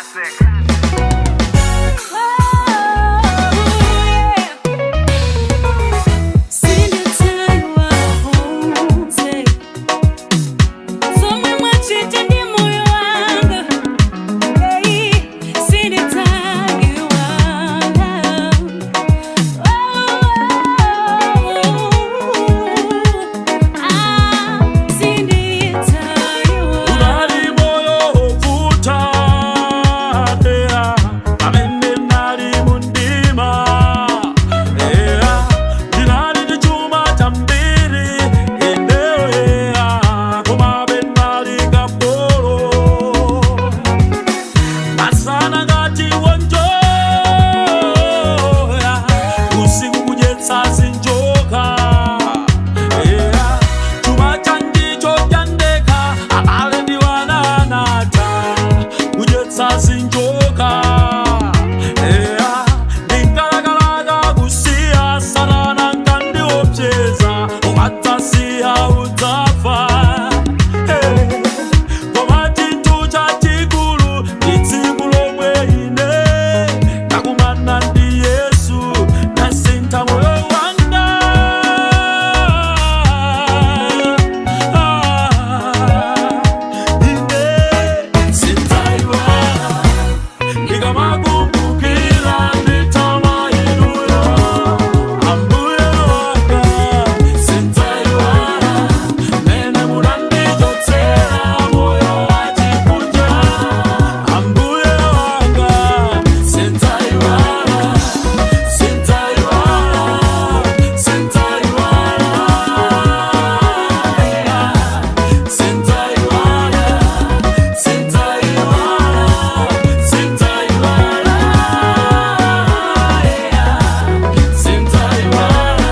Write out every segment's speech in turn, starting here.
Classic. Unali moyo wovuta ea, amene nali mundima ea, ndinali ndi chuma chambiri eneo ea, komabe nali kapolo masana ngati wonjoya usiku kudyetsa zinjoka ea, chuma chandicho chandeka abale ndi wananata kudyetsa zinjoka ea, ndinkalakalaka kusiya satana nkandiopseza ukadzasiya udzafa. Hey. Koma chinthu chachikulu ndi tsiku lomwe ine ndakumana ndi Yesu ndasintha moyo wanga. Ine sindzayiwala ndikamakumbukira mitama inuyo ambuye wanga, sindzayiwala mene munandichotsera moyo wachikunja ambuye wanga, sindzayiwala, sindzayiwala, sindzayiwala, sindzayiwala, sindzayiwala, sindzayiwala, sindzayiwala.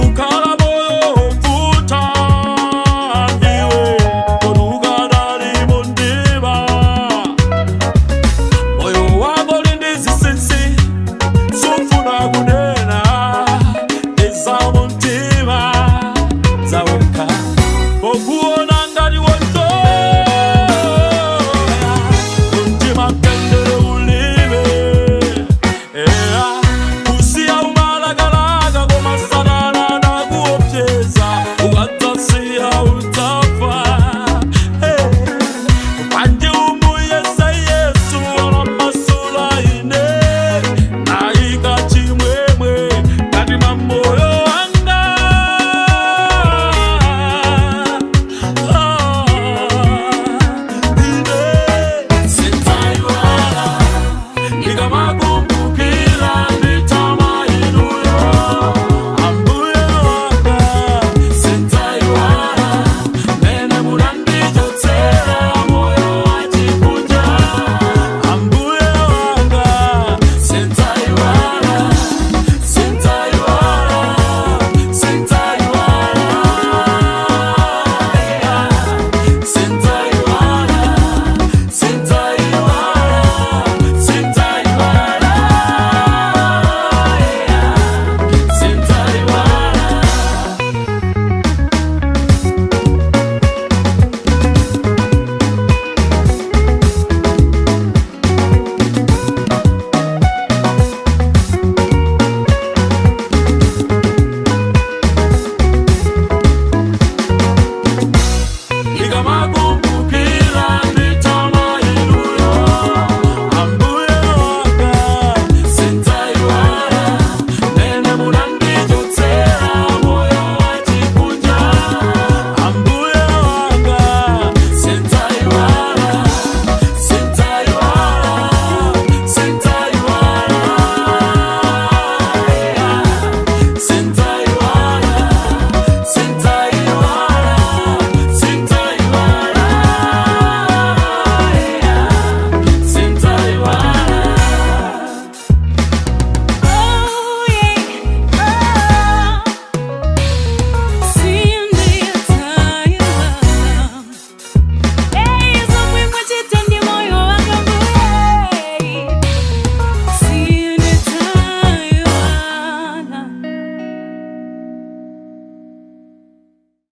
Ukhala moyo wovuta iwe kodukadali mundima moyo wako lindizisinsi sufuna kunena izamuntima zaweka bokuona.